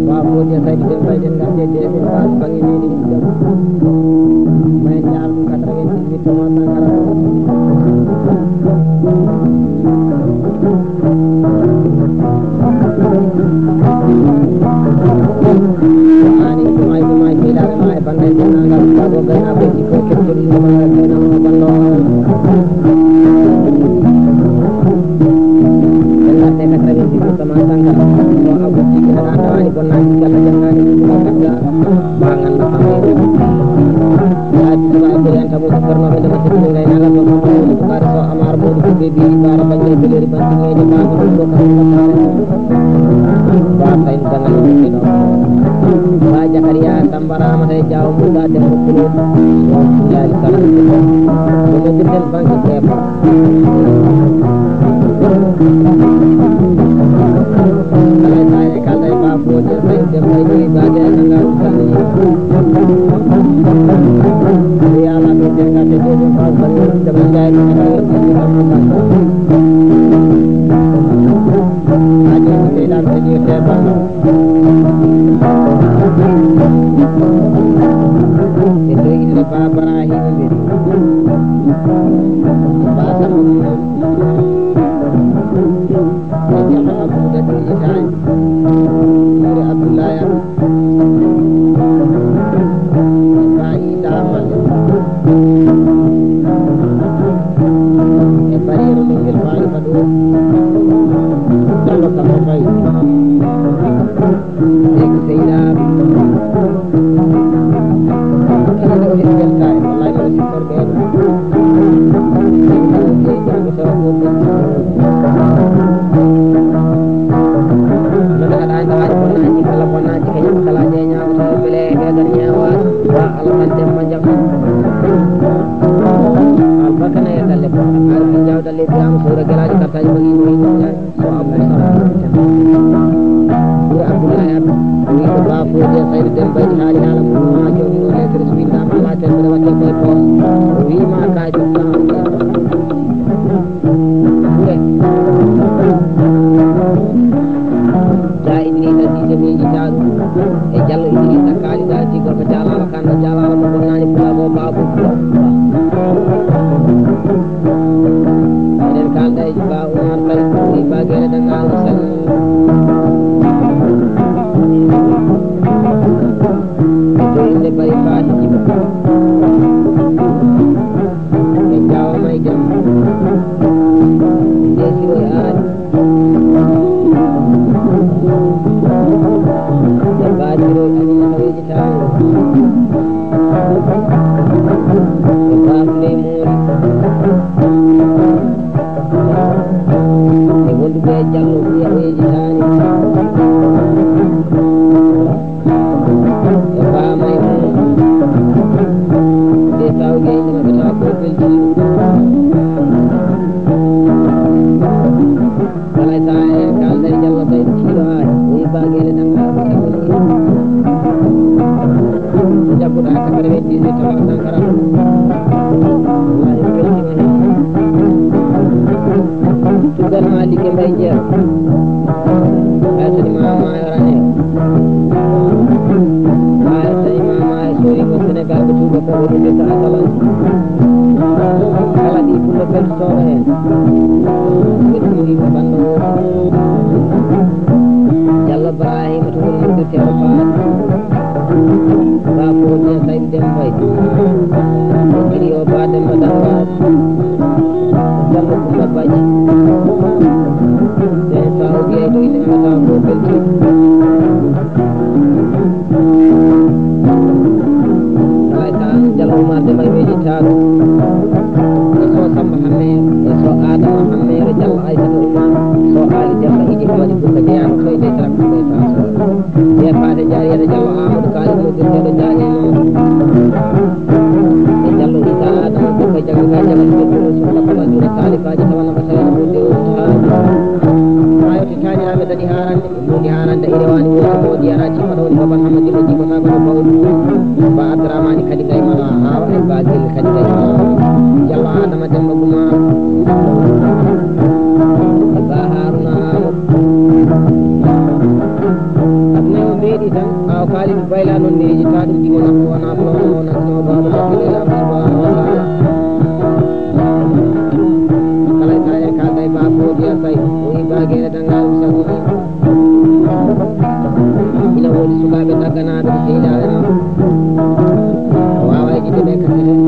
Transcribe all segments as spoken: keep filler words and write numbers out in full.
Baafoodi e Saydi Demba, eɗen nganndi e deeɗen paas baŋŋe meɗen Fuuta. Ma en njaar ɗum quatre-vingt-dix-huit, Thomas Sankara. Ani ɗum ay ɗum ay seyɗaane ma e banngal denndaangal Fuuta ko gaynaaɓe e jikko kettol inde ma gaynaaɓe banngal. En ngartee quatre-vingt-dix pour cent Sankara. So a wujji ina ɗaɗa ay bonnaaji Yalla janngaani ɗum ɗo gadda. Ma nganndu kam e ɗum. Yaaji suɓa e kori en taɓo sukkarnooɓe nde maɓɓe ɗum ngaynaaka so ɗum ɗum sukaare so amaara mawɗo ko ɓe biyi baara baññe beleri bantiŋeeje baaɓe ɗum ɗo kam ko taare. Ba tawi dangal ɗum ɗo. Ba Jakariya Samba Ramata e Jaawo Muusa Demba Kulo. Ɗum yaali kala. Ɗum ɗo birten banque keeɓa. Alay saare kalda e baafoodi e sayde mbaydi baade e nanga salli. Yala ɗo de ngate de ɗum fas bani de man jaay ɗum kata e ɗum kama kata. Aje ko de dan de de te bano. E to inde babara himbe. Ba sama. E Ceerno Abdou Dado Itaani, Nuuri Abdullahi Abdu, e Faayi Damal, e Bariira Ɓinngel Faayi Fado, Jallo Samba Faye. Eko seyɗa. Kala ɗo heɓi weltaare, wallahi, mbiɗa sikkorɓe en. Seyɗa, seyɗa, ko tawa ko ɓe. No ɗaɗa, ɗaɗa, waɗi bonnaaji, kala bonnaaji, kañum kala jeñaago, tawa bele, ɓe gan ñaawa, wa ala tan dem ma jam. Albarka na e dalle ba. Ar min jawdalle biyama sowra gelaaji, kartaaji, magi, magi, magi. Ko Abdou Salam. Ɓuri Abdoulaye Abdou. Wi ko ba fodi e sayde dem bayti haali haala mum ha joni o lettre so winndama ala temere watte koye poos. O wima kaji ɗum tan. Ɓure. Ja Idrissa Cissé miijita ɗum. E Jallo Idrissa kaalida si gorko jaalama kanno jaalama mo bonnani pulago babu. Eɗen kalda e Ba Umar Kay, Ba Gere Dangal Sall. To inde Bari Fati Jiba. E Jawa May Jam. Nde Siroy Aali. E Ba Siroy Aali Haweji Tawo. E Ba Suley Moori. E wonduɓe e Jallo ɓiya ɓeeji taani. E Ba Maymuuna. Ɓe tawɓe e nder maɓɓe tawa ko belɗi. Kala e sahaa en kalda e Jallo Saydu Kiiɗo Aali. Woni Ba Gele Dannga ko salmini. Jagguɗo ha quatre-vingt-dix-huit Tabara Sankara. Wallahi, mi weltima hen. Tugal ma liggey mbay jeeya. Ɓay so ɗi ma ma yorane. Ɓay so ɗi ma ma e sori ko Sénégal ko tuuba ko woni ɓe ka asalan. Kala ɗi pullo peltotooɗo hen. Weltiniima banndo o. Jallo Ibrahima to woni noddirteeɗo Faal. Ba Fodé Saydu Demba Bay. Kiri o Ba Demba Dannga. Jallo Kumba Baji. Ɓe Faal o biyay to inde mata ko belti. Alay tan Jallo Umar Demba. Weji Taado, e so Samba Hamme, e so Adama Hamme, e Jallo Aysata Uma, so Ali Demba Idi Hamadi Bukka Jeyano, to e ley Tarak Bukka e Faso. E Fate Jari, e Jallo Amadou Karim, no Bukka Jari, no. E Jallo Isa Adama Bukka Jaga, Jaga, Bukka Sukla Kala Jura Salifaji, Tawana Batara, Bukka Jari, Tawana. Ayo, ti tani ame dadi harande. Modi harande ire wani woni modi yara ci fado woni baban hamadi ko jiko ta ko bawu. Ba Abdurrahmani kadi kay mala hawa e ba gel kadi kay mala. Jallo Adama Demba Guma. E ba Haruna Awo. Aduna o meɗi tan aw kali bayla non ne ji ta dum dimo na ko wana ko wana ko ba ba ko la ba ba. Kala e taƴe kalda e ba fodi a say o yi ba gere dangal sabu. Ina woodi sukaaɓe dagganaaɓe ko sehilaaɓe ma. O waawaa yiɗde ɓe kañum en.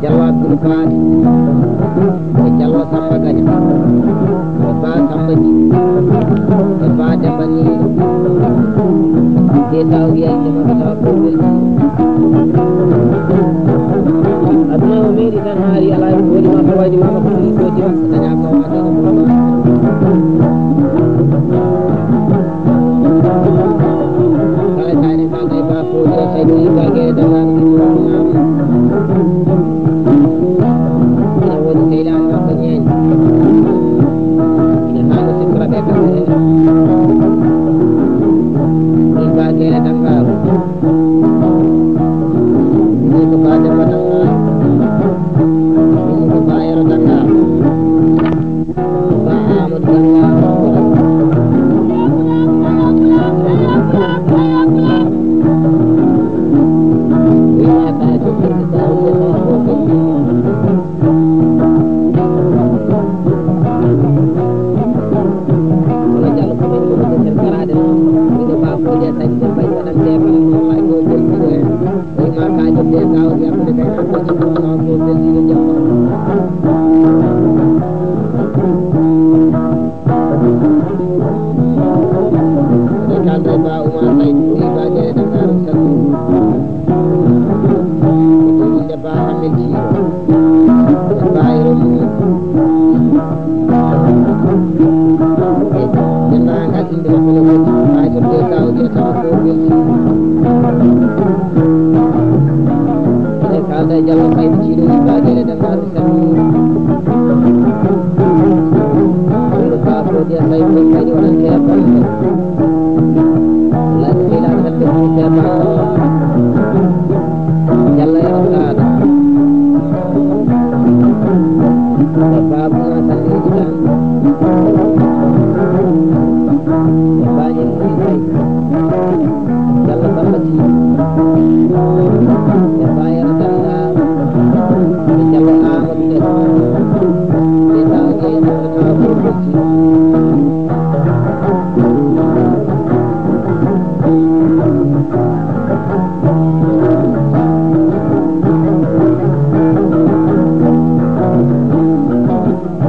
Jallo Abdul Faati. E Jallo Samba Gaña. E Ba Samba Ji. E Ba Demba Ni. Be taw wiya inde maɓɓe tawa ko weldi. Aduna o meɗi tan haari alaa ko woni ma ko wayni mama ko ɗum ko jima ko daña ko wata ko ɗum. Kala kayre ka kay ba ko jira kay ɗum ba gere dama ɗum. Ina woni sehilaaɓe makko ñeeñe. Ina haani siftoraɓe kamɓe en. Ɗin ba gere Dangaaru. Min ko ba Demba Dangaaru. Min ko ba Yero Dangaaru. Ba Amadou Dangaaru. Wi ma ba Jokalante Dawuda Ba ko Kono Jallo ko ɓen woni ko nder garaade noon. Ɗiɗo ba ko je tawi nder mbayi waɗan deemal noon wallahi ko ɓoltuɗo heen. Koye ma ka jodde ka o yakkude kay an ko ci ko noon ko belɗiɗo jam. Ɗe kalda e ba Oumar Saïd, ɓuri ba jere Dakar sallu. Inde ba Hamel Ciiro. Ba Yero Mum. E denndaangal inde makko no foti, haa jodde ka o wiyata ko welti. Ene kalda e Jallo Saydu Ciiɗo, Iba Gele Dannaaru Salmini. Ɗum ɗo Ba Fodiya Saydu on kadi onon keeɓa. Wallahi ko sehilaaɓe tan ɓe woni keeɓa. Jallo e on kaala. E Ba Buna Salmini tan. E Ba Ñin Kuli Kay. Jallo Samba Sy. E Ba Yero Dalla. E Jallo Amadou Dieng. E Ba Gueye Diallo Tawa Bobo Sy.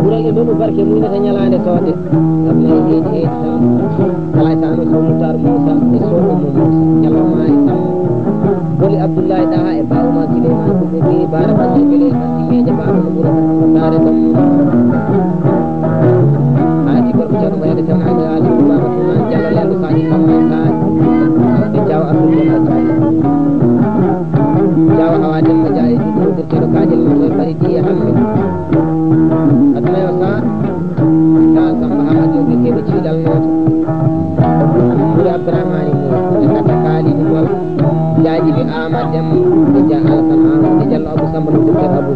Ɓural e nonu barke muynata ñalaande soode. Ablaye Heedi Heedi tan. Kala e sano Sow Moutar Moussa e Sow Oumou Moussa. Jallo Maari Samb. Boli Abdoulaye Daha e Bawma Souleymane Kouɓe Gueye Bara Balla Gueye Fatimé Jabaɓe no ɓura saare Bammu. Haati gorko ceerno wayande tan Amadou Aly Baba Toumane Diallo Lelɗo Sadio Samma Sadio. E Diaw Abdoul Diallo Sadio. Diaw Awa Demba Dia e Djibril Birtelo Kadiel Moussa Faridi e Hammi. Aduna yo Saar. Ka Samba Hamadi Jogi keɓe ciidal nooto. Ɓuri Abdourahmani Moussa. E Kata Kalidou Gol. Jaaji ɓe Amadou Demba, e Dia Alassane Amadou, e Diallo Abou Samba no Boubacar Abou.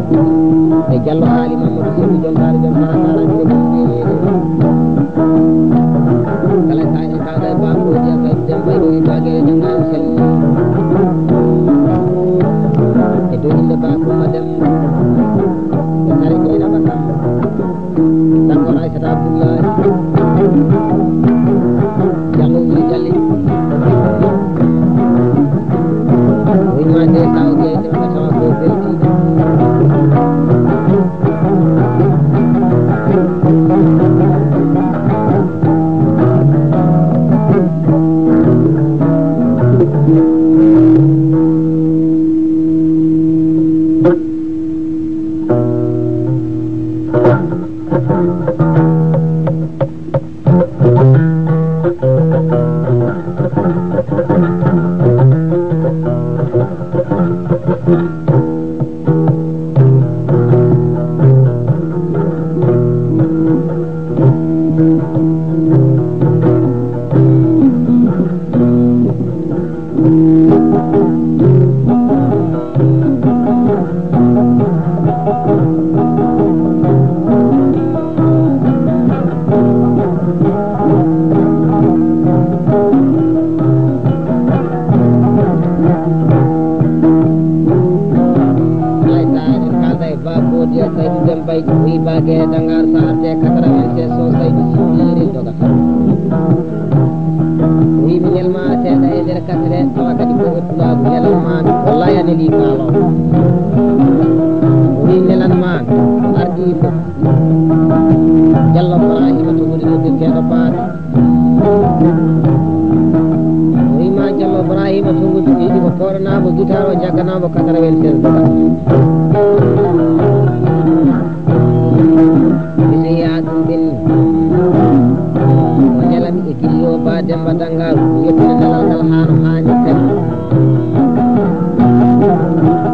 E Diallo Ali Mamadou Sirri Jontaare Jontaare Saraaji ko ɗum ɓe yeeɗi. Kala sa en kaɗa e Bambo Dia Sadio Demba e ɗo e Bagere Demba en salmini. E dow inde Ba Kumba Demba. E Sare Dieynaba Samba. Sakko Aysata Abdullahi. Jallo woni Jalli. Woni ma de sa o jeyi de tawa ko belti. Alay Saare, kaalda e Ba Fodiya Saydu Dembayji, o wi Ba Gere Dangar, so arde quatre-vingt-seize, so Saydu Siddiri doga. O wi mi nelma seeɗa e nder kasere, tawa kadi ko e pulaagu nelan ma mi, wallahi a neli kaalo. O wi nelan ma mi, ko ardi fof. Jallo Ibrahima to woni noddirteeɗo Ba. O wima Jallo Ibrahima Tungu Duɗi, ko koɗo naamo guitar o, jagganamo quatre-vingt-seize doga. Misiya ɗum ɓenni. O nelami e gilli o Ba Demba Dangaru, mi yettina nelal ngal haa no haani kadi.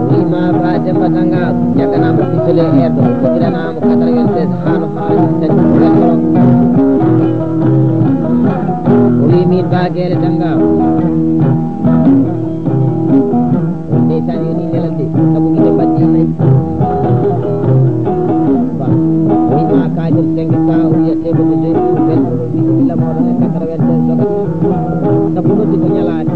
O wima Ba Demba Dangaru, jagganamo pistolet erɗo, o fotiranamo quatre-vingt-seize haa no haani kadi. O weltoro. O wi min Ba Gere Dangaru. Ndeysaan, yo ni nelal de, sabu gite mbaɗɗi nayi. Ba, o wima Kadir Sengi Sa, o wiya teɓe ko joyi ɗum, ɓen ko ɓiɓɓe ɓilla moɗon e quatre-vingt-seize doga. Sabu noddi ko ñalaani.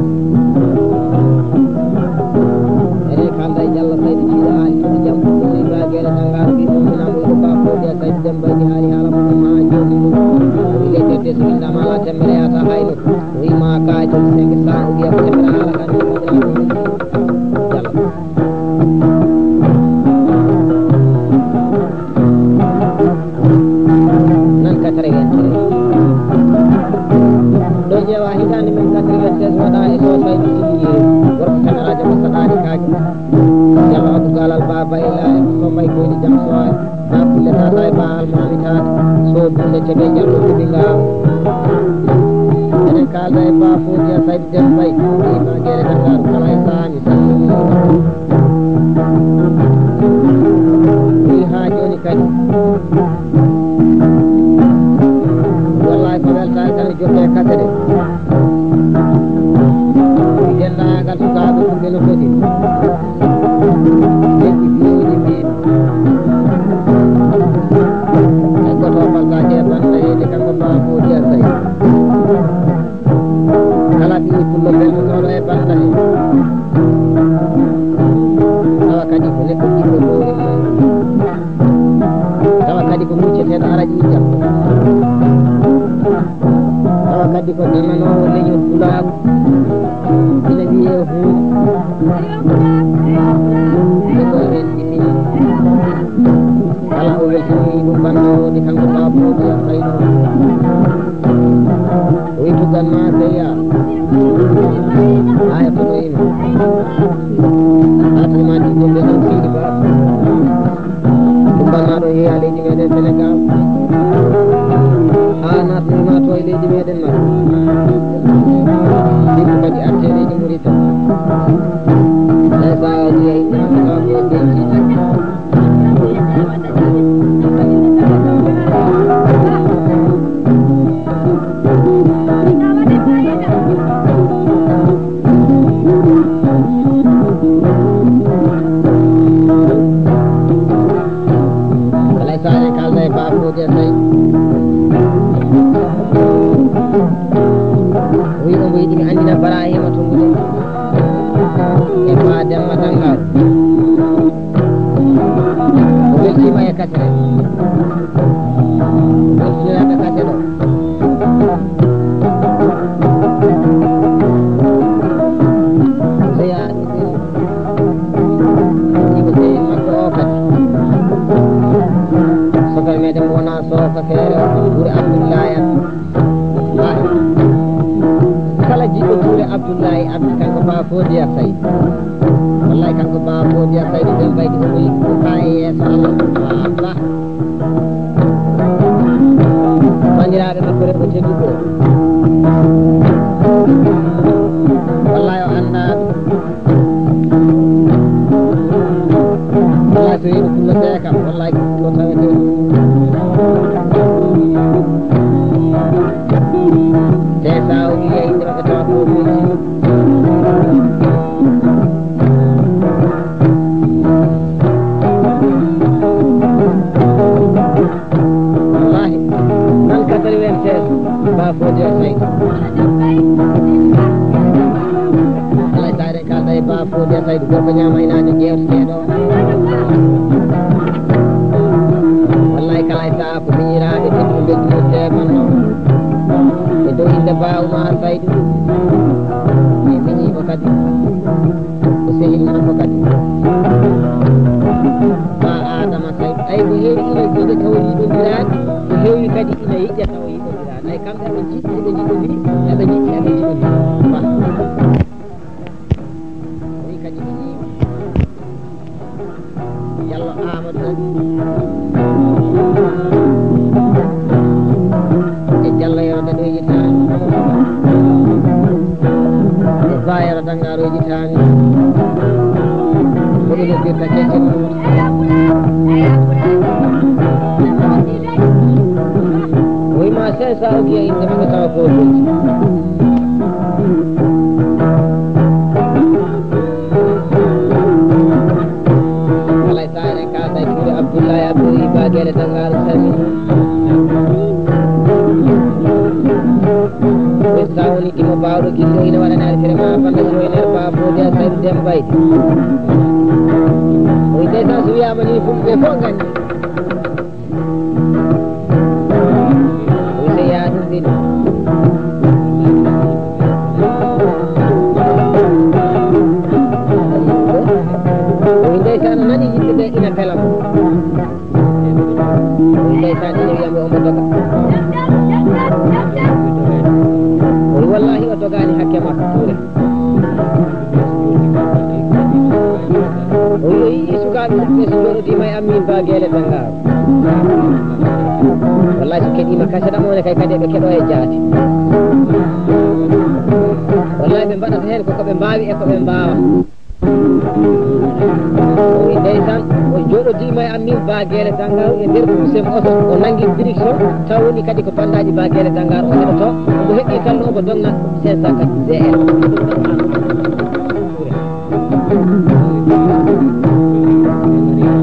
Ene kaalda e Jallo Saydu Ciiɗo Aali Toɓi Jam, ko Seydi Ba Gere Dangaru, ɓii Muminama, ko Ba Fodiya Saydu Dembayji haali haala mum maa jooni. O wi leƴƴel de so winndama ala temmere yahata hay nokku. O wi ma kaay to cinq cents ou bien ko temmere haala kan. Jallo. Nan quatre-vingt-treize. Ɗo ƴeewa hitaande men quatre-vingt-seize waɗa e Sow Saydu Siggiri. Gorko cameraajo mo saɗaani kaake. Jallo Abou Galal Baba e Laye, Sow Mbaye Koyni Jam Sow, Ba Kulle Tata e Ba Almaami Tata, Sow Bunde Kebe Jallo Kuɓi Ngaawo. Eɗen kaalda e Ba Fodiya Saydu Dem Mbaye, e Ba Gere Dangaru kala e saami. Wi haa jooni kadi. Wallahi ko weltaare tan jokke kase de. Denndaangal sukaaɓe fulɓe no foti. Leƴƴi biwooji mbiimi. Hay goto faltaaki e bannda heede kanko Ba Fodiya Saydu. Kala ɓii pullo belɗo tooɗo e bannda he. Tawa kadi ko neɗɗo jiɗɗo hoore mum. Tawa kadi ko mucceteeɗo ara ƴiiƴam. Tawa kadi ko nananoowo leñol pulaagu. Ina wiyee huunde. Nde ko heen jibini. Kala o weltinoyi ɗum bannda o de kanko Ba Fodiya Saydu. O wi tuggan ma seya. Aya fotoyima. Haa tuma ɗiɗɗum ɓe ɗon seydi Ba. Tuggan ma ɗo yeeya leydi meɗen Senegal. Haa naatnoyima to e leydi meɗen Mali. Ɗiɗɗum kadi arte leydi Mauritanie. Ndeysa o yeeya. Alay Saare kaalda e Ba Fodiya Saydu. O wi omo yiɗi mi anndina Barahima to Mbuɗe. E Ba Demba Dangaru. O weltiima e kasere. O weltinoyaaka kasere o. Seya ni ko sehil makko o kadi. Sofere meɗen mo wona Sow ka feere o, wuro Abdullahi en. Lahi. Kala jiɗɗo juule Abdullahi Abdi kanko Ba Fodiya Saydu. Wallahi kanko Ba Fodiya Saydu Dem Baydi ko wi ko ka e yeeso Allah. Ba. Nde ɗo. Wallaay kala e sa'a ko miñiraaɓe ɓe ɗum ɓe ɗum teemanno. E dow innde Ba Oumar Saydou. Mi miñii mo kadi. O sehilnoo mo kadi. Ba Adama Saydou. Ay ko heewi ina jiiɗe tawa yiɗondiraani. Ko heewi kadi ina yiɗe tawa yiɗondiraani. Ay kamɓe eɓe njiɗi, eɓe njiɗondiri, eɓe njiɗi, eɓe njiɗondiri. Ba. Wi kadi ko yiwi. Jallo Amadou Kadi. E Jallo Yero Dadoji Tani. E Ba Yero Dangaroji Tani. Ko ɗum e birta kecce ɗum. Wi ma cinq cents o giya inde maɓɓe tawa ko ɗum. Alay saare kaalda e juuɗe Abdullahi Abdou Iba Gele Dangaru Sami. Wi sa woni dimo bawɗo gillo ina waɗanaade firema banda joiner ba bodi a saru dembayde. Wi ndeysan so wiyama ni fulɓe fof gandi. Wi so yaha ɗum ɗin. Wi ndeysan o nani yimɓe ɓe ina pela mo. Wi ndeysan ina wiya mbo omo doga. Wi wallahi o dogaani hakke makko tuure. O wi o yii sukaaɓe ɗuɓɓe so jooɗodiima e am min ba Geele Danngaaro. Wallahi so keɗiima kaset am one kay kadi eɓe keɗoo e jaati. Wallahi ɓe mbaɗata heen ko ko ɓe mbaawi e ko ɓe mbaawa. O wi ndeysan o jooɗodiima e am min ba Geele Danngaaro e nder kusem oto o nanngi direction taw woni kadi ko bandaaji ba Geele Danngaaro o heɗotoo. Omo heɓii tan omo dogna cinq cent quatre V L.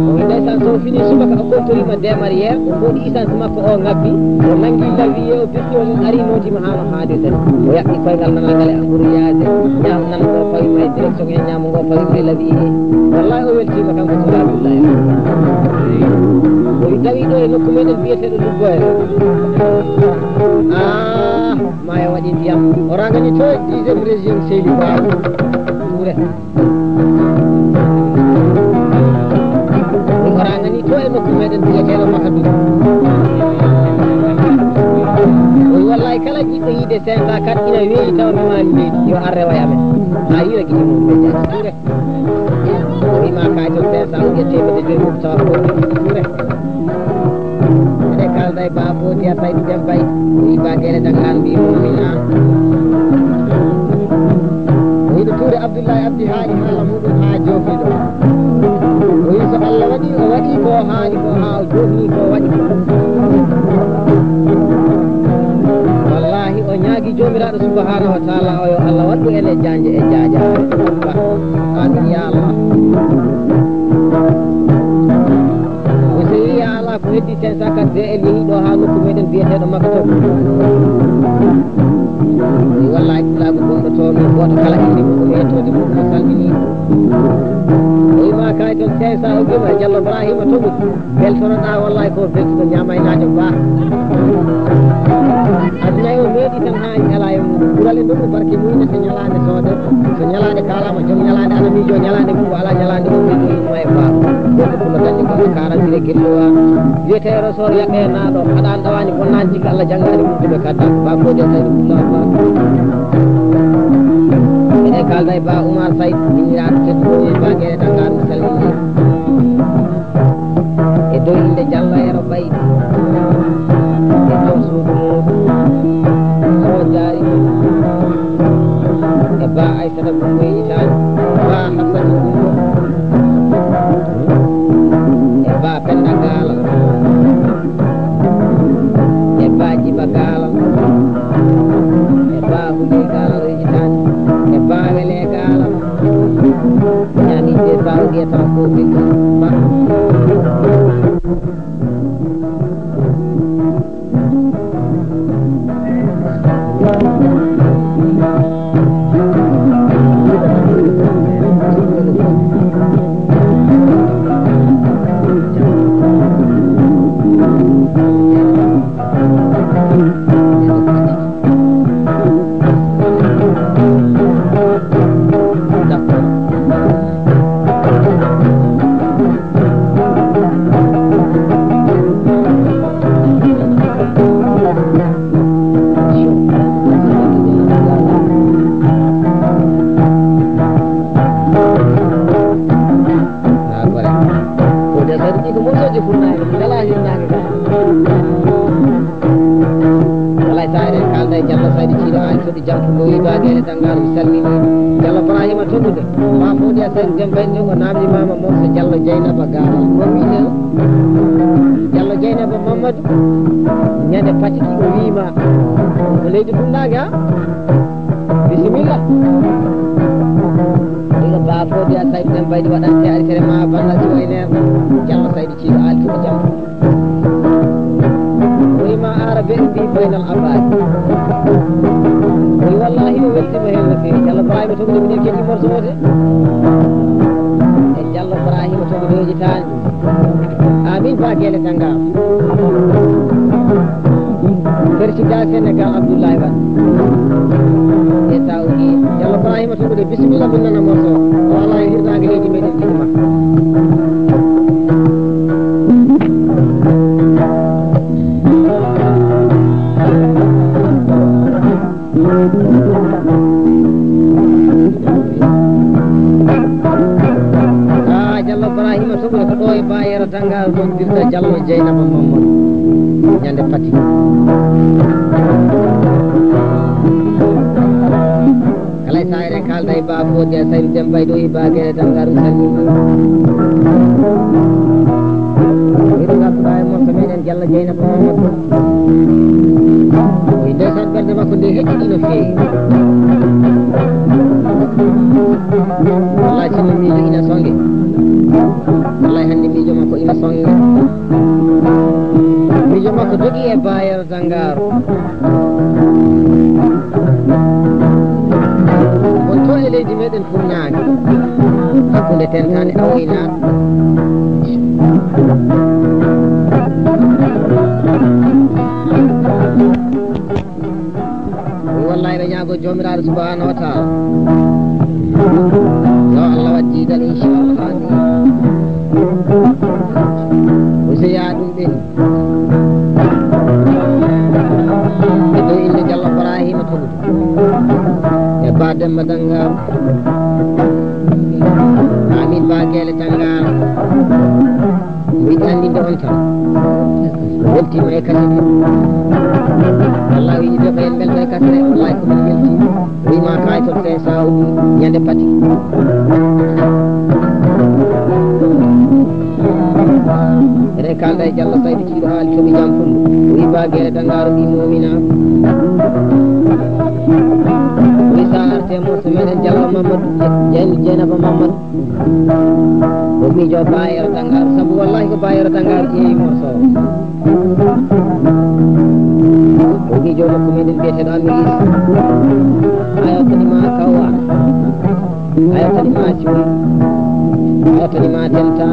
O wi ndeysan so fini subaka o kontoriima nde marière o fooɗi essence makko o ngabbi o nanngi lawiye o birti o ari nootiima haa no haadirta ni. O yaɓɓi koyngal nanal ngal e amburu yaade ñaam nan ngo fawi may direction e ñaamo ngo fawi may lawiye. Wallahi o weltiima kanko Sula Abdullahi. O wi tawi ɗo e nokku meɗen biyeteeɗo Luggoyre. Ah, maayo waɗi ndiyam. O rangani to e dixième région Seydi Ba. Touré. Ɗum o rangani to e nokku meɗen biyeteeɗo Makadu. O wi wallahi kala jiɗɗo yiide cinq cent quatre ina weeyi tawa mi maani leydi yo ar rewa e amen. Ha yiira gite mum ɓe jaati Touré. O wi ma kay toon cinq cent o wiya teemedde joyi mum tawa ko Touré. Eɗen kaalda e Ba Bodi a Saydu Dem Bay. O wi Ba Gele Dangaan mbi mumina. O wi ɗo Touré Abdullahi Abdi haali haala muɗum ha joofi ɗo. O wi so Allah waɗi o waɗi ko haali ko ha o joofi ko waɗi. Wallahi o ñaagi Joomiraaɗo subhanahu wa taala o yo Allah waɗu en e jaanje e jaajaare. Amin ya Allah. O so wi ya Allah ko heddi cinq cent quatre V L yehi ɗo ha nokku meɗen biyeteeɗo Makka to. Mi wallahi pulaagu gonɗo toon gooto kala inde mum ko yettode mum o salmini. O wima kay toon cinq cent o wima Jallo Ibrahima to mum. Beltonoɗa wallahi ko beltuɗo ñamaynaajo ba. Aduna o meeɗi tan ha ala e mum. Ɓural e nduɗo barke muyna so ñalaande soode. So ñalaande kaalama joom ñalaande ana miijo ñalaande mum o ala ñalaande o meeɗi yumma e baaba. Goɗɗo pulo dañde ko karantire gillowa. Wiyete Rosor yaɓe naaɗo haɗa an ɗawani bonnani jikka Allah jangani mum ɗume kadda. Ba ko de tawi ɗum lawa ba. Eɗen kalda e ba Oumar Sayd miñiraɗo tedduɗo e ba Gere Dakar mi salmini. E dow innde Jallo Yero Baydi. E joom suudu muuɗum. O jaari ɗum. E ba Aysata Gumbo e Itaali. Ba Hassani Gumbo. E ba Penda Gaala. E ba Jiba Gaala. E ba Huli Gaala o Itaali. E ba Wele Gaala. Ñaami je sawo je taw ko min ba. Funnaaɓe, mi welaa hirnaange gaa. Alaa e saare, kaalda e Jallo Saydu Ciiɗo Aali Soɓi Jam Pullo, wi Baageele Danngaar, mi salmini. Jallo Ibraahiima Tumbude, maa Foodi a Saydu Dembayde, o naamndimaama morso Jallo Jeynaba Gaawal. Ko wiyetee? Jallo Jeynaba Mammadu, ñande patiki o wiima, ko leydi funnaange, ha? Bisimilla. Ɗiɗo Baa Foodi a Saydu Dembayde waɗante arisere ma banngal si wayneer. Jallo Saydu Ciiɗo Aali Soɓi Jam. Woni ma ara be bi baynal abaadi. Woni wallahi o weltima hen no feewi. Jallo Ibraahiima Tumbude minen keɗi morso o de. E Jallo Ibraahiima Tumbude yejitaani. Amin Baageele Danngaar. Président Sénégal Abdoulaye Wade. E Saoudi. Jallo Ibraahiima Tumbude, bisimilla, min nana morso o. O alaa e hirnaange leydi meɗen jiɗi ma. Ah, Jallo Ibraahiima Soɓo ko ɗo e Bayeero Danngaar noddirta Jallo Jeynaba Mammadu. Ñande pati. Kala e saayre kaalda e Baa Foodi a Saydu Dembayde o e Baageere Danngaar mi salmini. Miɗo ngartuɗaa e morso meɗen Jallo Jeynaba Mammadu. Oyi, ndeysaan, ɓernde makko nde heƴƴiɗi no feewi. Wallaay, sinno miijo ina songe. Wallaay, hannde miijo makko ina songe. Miijo makko dogi e Bayeero Danngaar. Won to e leydi meɗen funnaange, hakkunde tentaani awoynaat. Wallaay, ɓe ñaago Joomiraaɗo Subhaanahu wa Taala, yo Allah waɗ diidal, inchallah. Amin. Useya ɗum ɓeni. E dow innde Jallo Ibraahiima Tuludu. E Ba Demba Danngaar. Amin Ba Geele Danngaar. Mi yiɗi anndinde on tan. Mi weltiima e kasine. Wallahi, wiide ko en mbelto e kasine, wallahi ko min welti. Wima kay to Prince Saoudi ñande pati. Eɗen kalda e Jallo Saydu Ciiɗo Aali Toɓi Jam Pullo. O wi Ba Geele Danngaar o ɓii Muumina. O wi sa arte morso meɗen Jallo Mamadou Je-, Jeyna-, Jeynaba Mamadou. O miijo Bayeero Danngaar, sabu wallahi ko Bayeero Danngaar ƴeewi morso o. O miijo nokku meɗen biyeteeɗo Ameris. A yewtani ma Kawwa. A yewtani ma Cuuy. A yewtani ma Tenta.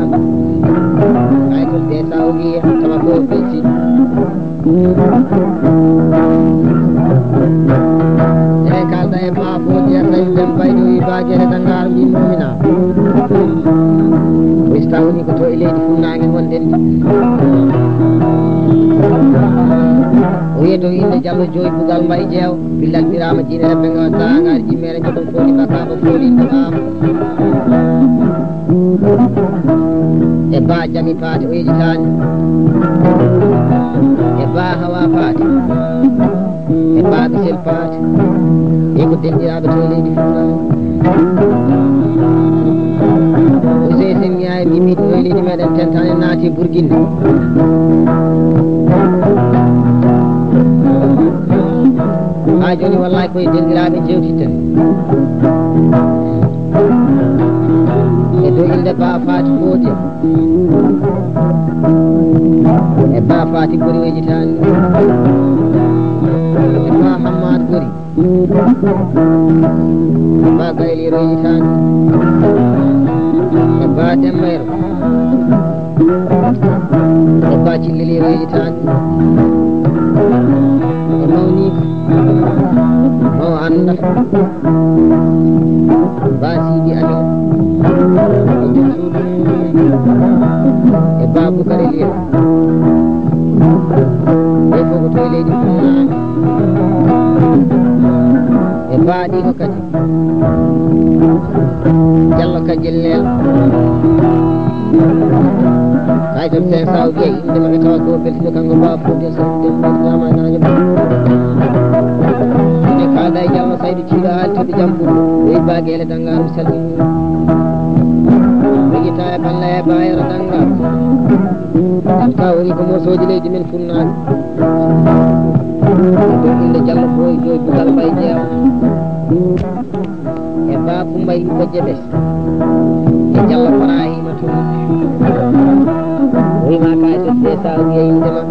Ay tol de sa o wiye, tawa ko belti. Eɗen kalda e Ba Foodi a Saydu Dem Baydo wi Ba Geele Danngaar mbi Muumina. O ista woni ko to e leydi funnaange ngonɗen ndi. O wiye to innde Jallo Jooy Bugal Mbay Jeew, billal ɓiraama jiinere ɓe ngawa daagaari jimmere joɗon fooli bakaama fooli nduɗaama. E Ba Jami Paate o yejitaani. E Ba Hawa Paate. E Ba Misel Paate. E ko denɗiraaɓe to e leydi Fuuta. Usey Sen Ñaay Mimi to e leydi meɗen tentane naati Burginde. Haa jooni wallahi koye denɗiraaɓe jewtitten. E dow innde Ba Faati Fooƴe. E Ba Faati Gori wejitaani. E Ba Hammaat Gori. E Ba Gayliro wejitaani. E Ba Dembayro. E Ba Cilliliro wejitaani. E mawniiko. Maw annda. Ba Siidi Amin. E Ba Bukari Liyo. Ɓe fof ko to e leydi Fuuta. E Ba ɗiɗo kadi. Jallo Kajel Neel. Kay Sen saw jeyi, inde maɓɓe tawa ko beltino kanko ba fodde sen dem ba jama na jama. Ine kalda e Jallo Saydu Ciiɗo Aali to ɓe jampuɗo. Ɓe ibba gele dangarum salmini. Ɓe yita e balla e bayero dangarum. Ka woni ko mosoji leydi men funnaaɓe. Inde Jallo Boy Joy Bugal Mbay Jeewa. E Ba Kumba Yumba Jebes. E Jallo Ibrahima Touré. Wima ka e sosde sa wiya inde ma.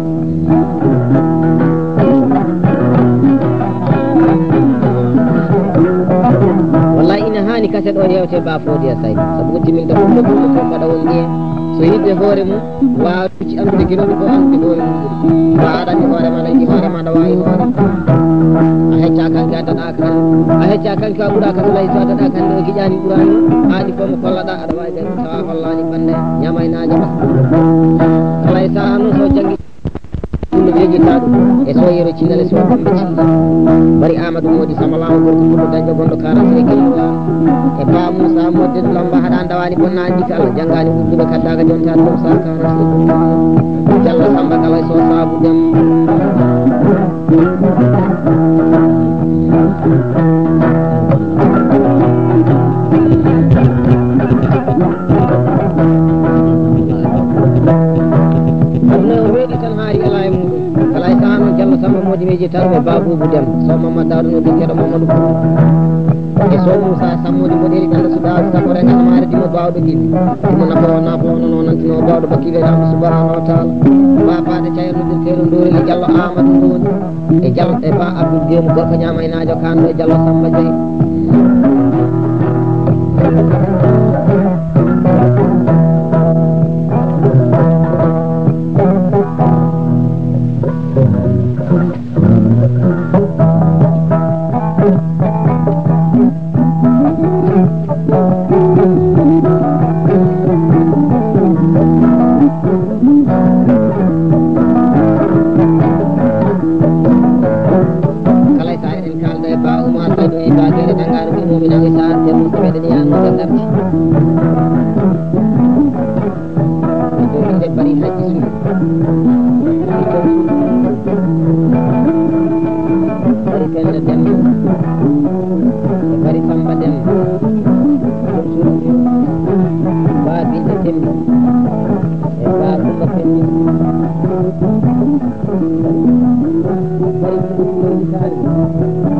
Wallahi ina hani kase ɗo yewte Ba Fodiya Say. Sabu timminta ɗum ɗo ɗum ko faɗa won ndiye. So yidde hoore mum. Waawi ci andude gino ko andude hoore mum. Ba aɗa andi hoore ma, aɗa andi hoore ma, aɗa waawi hoore. A hecca kanke a daɗa kan. A hecca kanke a ɓuura ka salay so a daɗa kan ɗo giƴani ɓurani. Aadi fof mo kollaɗa aɗa waawi ɓe tawa hollani bande ñamaynajo ma. Alay sa no so jangi. Ɗum no yejjita ɗum. E so yero cinale so ɗum ɓe cinga. Bari Amadou Modi Samalawo gorko ɓurɗo dañɗo gonɗo quarante e gello. E Ba Moussa Modde Lamba haɗa ndawani bonna andi ka Allah jangani wudduɓe kaddaga jonta ɗum sa quarante e gello. Jallo Samba kala so sabu dem. Aduna o weeɗi tan haari ala e muɗum. Kala e saha noon Jallo Samba Modi weji tan e Ba Boubou Dem. So Mamadou Daouda no dutteɗo Mamadou Kourou. E so Moussa Sammodi Mboɗeeri Ɓannda Suɓaaɓe Sappo Rengal Maare Dimo Baawɗo Jibi. Dimo Nafo Nafo Nono Nantino Baawɗo Bakkiiɓe Laamɗo Subhaanahu wa Taala. Ba Paate Cayro Dirteeɗo Ndooreli Jallo Amadou Ndooni. E Jallo e Ba Abdou Demu gorko ñaamaynaajo Kaanɗo e Jallo Samba Jeey. Kala e saha eɗen kalda e Ba Oumar Sadio e Ba Gere Dangaro ɓe mumina e saha te musi meɗen yahanno ɓe garti. Ko inde Bari Hajji Suudu. Bari Penda Demba. E Bari Samba Demba. Ba Binta Tembi. E Ba Kumba Tembi. Bari Kumba Tembi.